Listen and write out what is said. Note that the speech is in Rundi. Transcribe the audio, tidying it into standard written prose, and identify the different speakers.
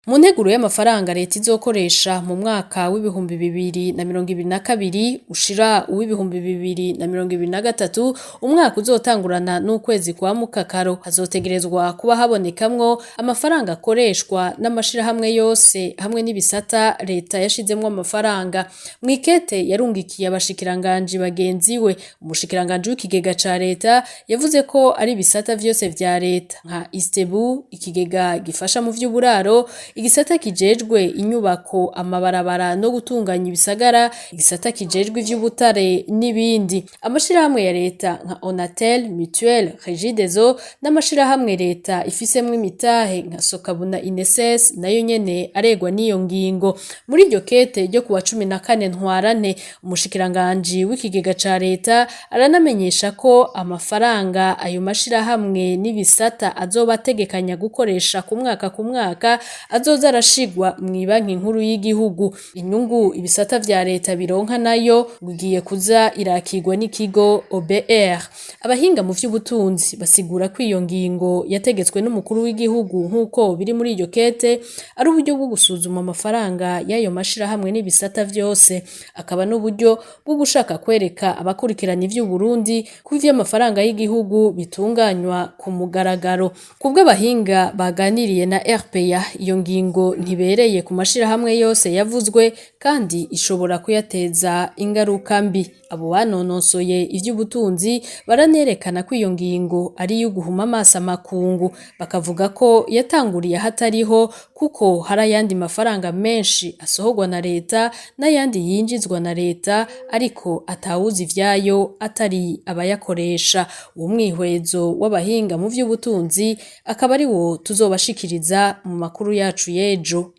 Speaker 1: Mu nteguro y'amafaranga leta izokoresha mu mwaka w'2022 ushira uw'2023, umwaka uzotangurana n'ukwezi kwa mukakaro, hazotegerezwa kuba habonekamwo amafaranga akoreshwa n'amashirahamwe yose hamwe n'ibisata leta yashizemwo amafaranga. Mw'ikete yarungikiye abashikiranganji bagenzi we, umushikiranganji w'ikigega ca leta yavuze ko ari ibisata vyose vya leta nka Istebu, ikigega gifasha mu vy'uburaro, igisata kijejwe inyubako, amabarabara no gutunganya ibisagara, igisata kijejwe ivy'ubutare n'ibindi. Amashirahamwe ya leta nka Onatel, Mutuelle, Regideso n'amashirahamwe leta ifisemwo imitahe nka Sokabuna, Ineses nayo nyene aregwa n'iyo ngingo. Muri iryo kete ryo kuwa 14 Ntwarante, umushikiranganji w'ikigega ca leta aranamenyesha ko amafaranga ayo mashirahamwe n'ibisata azoba ategekanya gukoresha ku mwaka ku mwaka azoza arashigwa mw'ibanki nkuru y'igihugu. Inyungu ibisata vya leta bironka nayo ngo igiye kuza irakirwa n'ikigo OBR. Abahinga mu vy'ubutunzi basigura ko iyo ngingo yategetswe n'umukuru w'igihugu nk'uko biri muri iryo kete ari uburyo bwo gusuzuma amafaranga y'ayo mashirahamwe n'ibisata vyose, akaba n'uburyo bwo gushaka kwereka abakurikirana ivy'Uburundi ko ivy'amafaranga y'igihugu bitunganywa ku mugaragaro. Kubw'abahinga baganiriye na RPA, iyo ngingo ntibereye ku mashirahamwe yose yavuzwe kandi ishobora kuyateza ingaruka mbi. Abo banonosoye ivy'ubutunzi baranerekana ko iyo ngingo ari iyo guhuma amaso amakungu, bakavuga ko yatanguriye ahatariho kuko hari ayandi mafaranga menshi asohorwa na leta n'ayandi yinjizwa na leta ariko atawuzi ivyayo atari abayakoresha. Uwo mwihwezo w'abahinga mu vy'ubutunzi akaba ari wo tuzobashikiriza mu makuru yacu y'ejo.